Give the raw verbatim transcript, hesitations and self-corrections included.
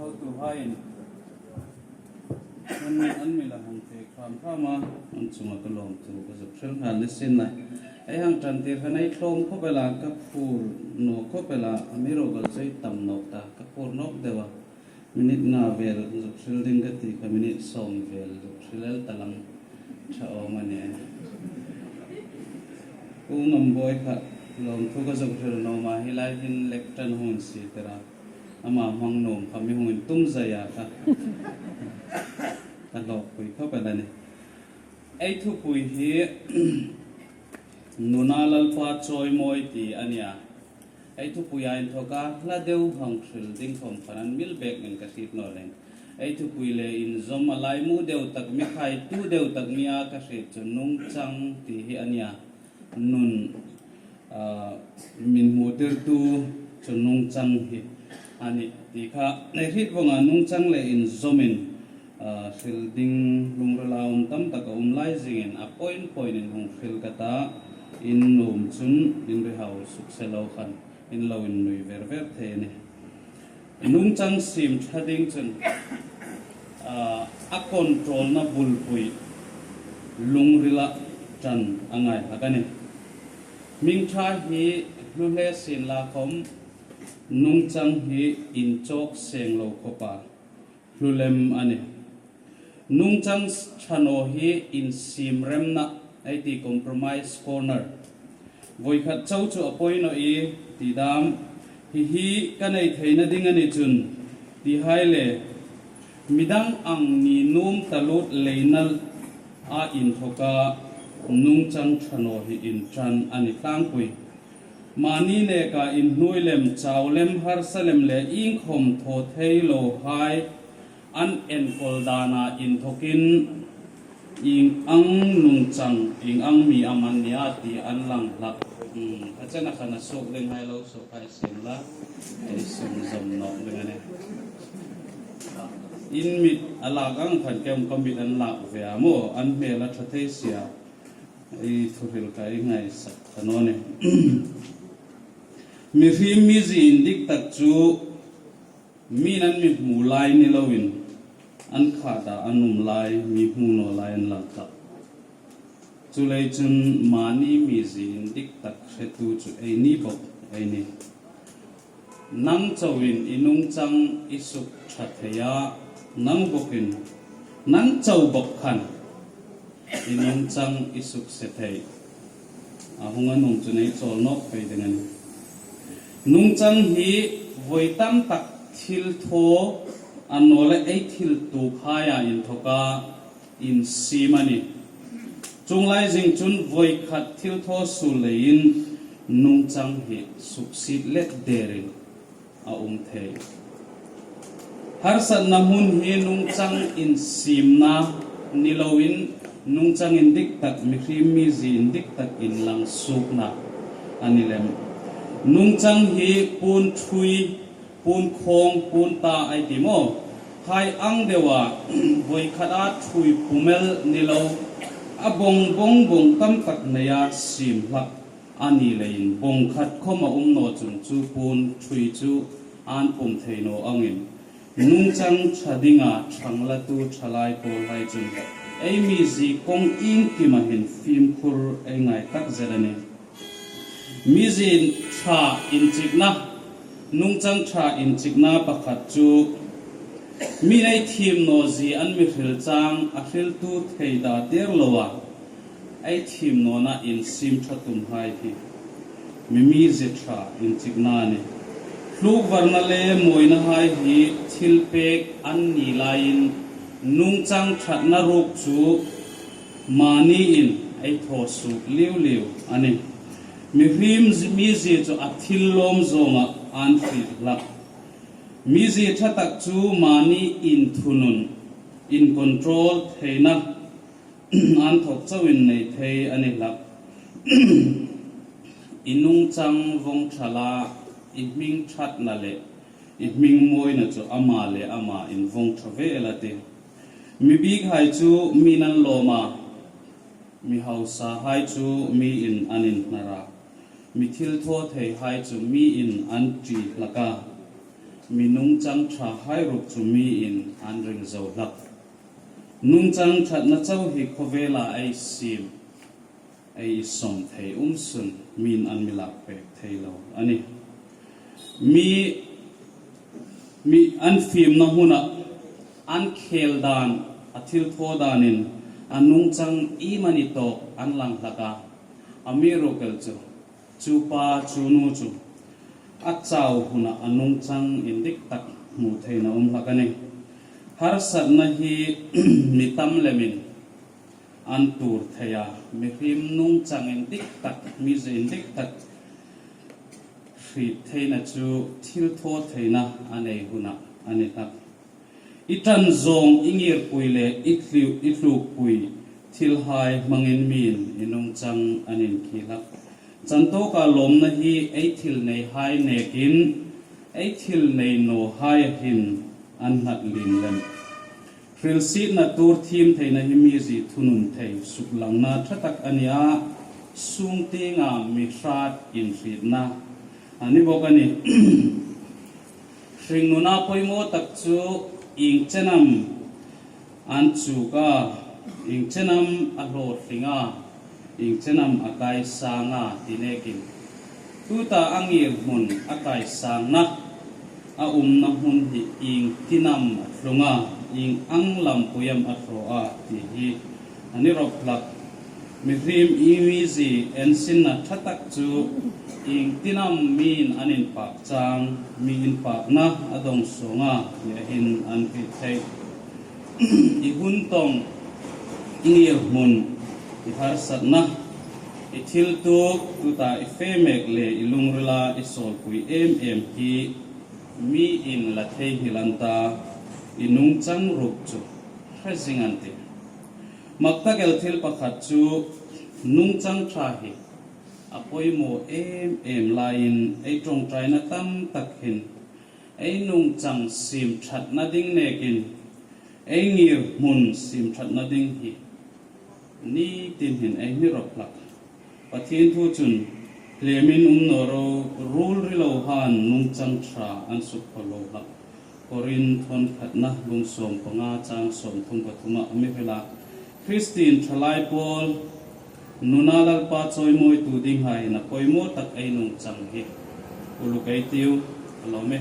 Hotuhaiin an, an mi la hang thei hram hram a, an chunga ka lawmthu ka zuk hril nghal ni sin a. Ei hang ṭantir khan ei tlawm khawp el a, ka phur nawk khawp el a, amiruokchu ei tam nawk ta, ka phur nawk deu a. Minute nga vel zuk hril ding ka ti kha, minute sawm vel zuk hril el ta lang ṭha awm a nih. Pu Ngambawi kha lawmthu ka zuk hril nuom a, hi lai hin lectern hung insiet a, ama hmang nuom kha mi hung intum zai a kha. Ka hlawkpui khawp el a nih. Ei thupui hi Nuna Lalpa Chawimawi ti a nih a. Ei thupuia inthoka hla deu hang hril ding khawm khan an mil bek in ka hriet naw leh. Ei thupui le inzawm a laimu deu tak, mi khaitu deu tak nia ka hriet chu nungchang ti hi a nih a. Nun, ah, min hmutirtu chu nungchang hi a nih ti kha ei hriet vawng a, nungchang le inzawmin, ah, hril ding lungrila um tam tak a um lai zingin a point point in hung hril ka ta, in nuom chun in rihau suk se lo khan in lo innui ver ver thei a nih. Nungchang siem ṭha ding chun, ah, a control-na bulpui lungrila ṭan a ngai hlak a nih. Hming ṭha hi hlu hle sienla khawm, nungchang hi inchawk seng lo khawpa hlu lem a nih. Nungchang ṭha naw hi insiem remna, ei ti compromise corner, voi khat chau chu a pawi naw i ti dam, hi hi ka nei theina ding a ni chun, ti hai le, midang ang ni nuom ta lut leina a inthoka nungchang ṭha naw hi inṭan a ni tlangpui. Mani neka inhnuoi lem, chau lem, harsa lem le iengkhawm thaw thei lo hai an enkawl dana inthokin ieng ang nungchang, ieng ang mi am an nia ti an lang hlak. Hmm, a chena khan a suok ding hai lo suok hai sien la, ei sum zom nawk ding a nih. In mit a lak ang khan kem ka mit an lak ve a maw, an hmel a ṭha thei si a. Ei thuhril ka ei ngaisak kha naw nih. Mihriem mizie indik tak chu mi'n an mi hmu lai ni loin, an khata an um lai, mi hmu naw lai an lang tah. Chuleiin chun mani mizie indik tak hretu chu eini bawk ei nih. Nang chauin i nungchang i suk ṭha thei a, nang bawkin, nang chau bawk khan i nungchang i suk se thei. A hung a nuom chun ei chawl nawk pei ding a nih. Nungchang hi voi tam tak thil thaw a naw le ei thil tuok haia inthoka insiem a nih. Chuong lai zing chun voi khat thil thaw suol leiin nungchang hi suksiet let derin a um thei. Harsatna hmun hi nungchang insiemna ni loin, nungchang indik tak, mihriem mizie indik tak inlang suokna a ni lem. Nungchang hi puon ṭhui, puon khawng, puon ta ei ti maw, hai ang deua voi khata ṭhui pum el ni lo, a bawng bawng bawng tam tak neia siem hlak a ni leiin, bawng khat khawm a um naw chun chu puon ṭhui chu an pum thei naw angin, nungchang ṭha dinga ṭhang latu ṭhalai pawl hai chun ei mizie kawng iengkima hin fimkhur ei ngai takzet a nih. Mizie ṭha inchikna, nungchang ṭha inchikna pakhat chu mi'n ei thiem naw zie an mi hril chang a hriltu thei da der loa ei thiem nawna insiem ṭha tum hai hi mi mizie ṭha inchikna a nih. Tlukvarna le mawina hai hi thilpek an ni laiin, nungchang ṭhatna ruok chu maniin ei thaw suok liu liu a nih. Mihriem zi-, mizie chu a thil lawm zawnga an hriet hlak. Mizie ṭha tak chu mani inthunun, incontrol theina an thawk chauin nei thei a ni hlak. I nungchang vawng ṭha la, i hming ṭhatna le i hming mawina chu ama le ama invawng ṭha ve el a tih. Mi bik hai chu mi'n an lawm a, mi hausa hai chu miin an inhnar a, mi thil thaw thei hai chu miin an ṭi hlak a. mi nungchang ṭhahai ruok chu miin an ring zo hlak. Nungchang ṭhatna chau hi khawvela ei siem, ei sawm thei um sun miin an mi lak pek thei lo a nih. Mi, mi an fiemna huna an khel dan, a thilthaw danin a nungchang iemani tawk an lang hlak a. Amiruokchu chu pa chu nu chu a chau huna a nungchang indik tak hmu theina um hlak a nih. Harsatna hi mi tam lemin an tuor thei a, mihriem nungchang indik tak, mizie indik tak hriet theina chu thilthaw theina a nei huna a ni hlak. I ṭan zawng, i ngirpui le i tlu-, i tlukpui thilhai hmangin miin i nungchang an inkhih hlak. Chantawka lawmna hi ei thil neihai nekin ei thil nei nawhai hin an hnat lien lem. Hrilsietna tuor thiem theina hi mizie thunun thei suklangna ṭha tak a ni a, sung tienga mi hrat inhrietna a ni bawk a nih. Hringnuna poimaw tak chu ieng chen am an chuk a, ieng chen am a hlawtling a, ieng chen am a kaisang a ti nekin, tuta a ngirhmun a kaisangna a umna hmun hi ieng tin am a tlung a, ieng ang lampui am a thaw a ti hi a ni rawp hlak. Mihriem, i mizie ensinna ṭha tak chu ieng tin am miin an inpak chang, mi inpakna a dawng sawng a ti a hin an hriet thei. I hun tawng, i ngirhmun, i harsatna, i thiltuk, tuta i fe mek le i lungrila i sawlpui em em hi miin la theinghil an ta, i nungchang ruok chu hre zing an tih. Mak tak el thil pakhat chu nungchang ṭha hi a poimaw em em laiin ei ṭawngṭaina tam tak hin ei nungchang siem ṭhatna ding nekin ei ngirhmun siem ṭhatna ding hi ni tin hin ei hni rawp hlak. Pathien thu chun, hlemin um naw ro, ruol rilohaiin nungchang ṭha an sukphaw lo hlak. Korinth thawn khatna bung sawm panga chang sawmthum pathuma a mi hril a. Kristien ṭhalai pawl, nuna Lalpa chawimawitu dinghai hin a poimaw tak ei nungchang hi uluk ei tiu, a lawm e.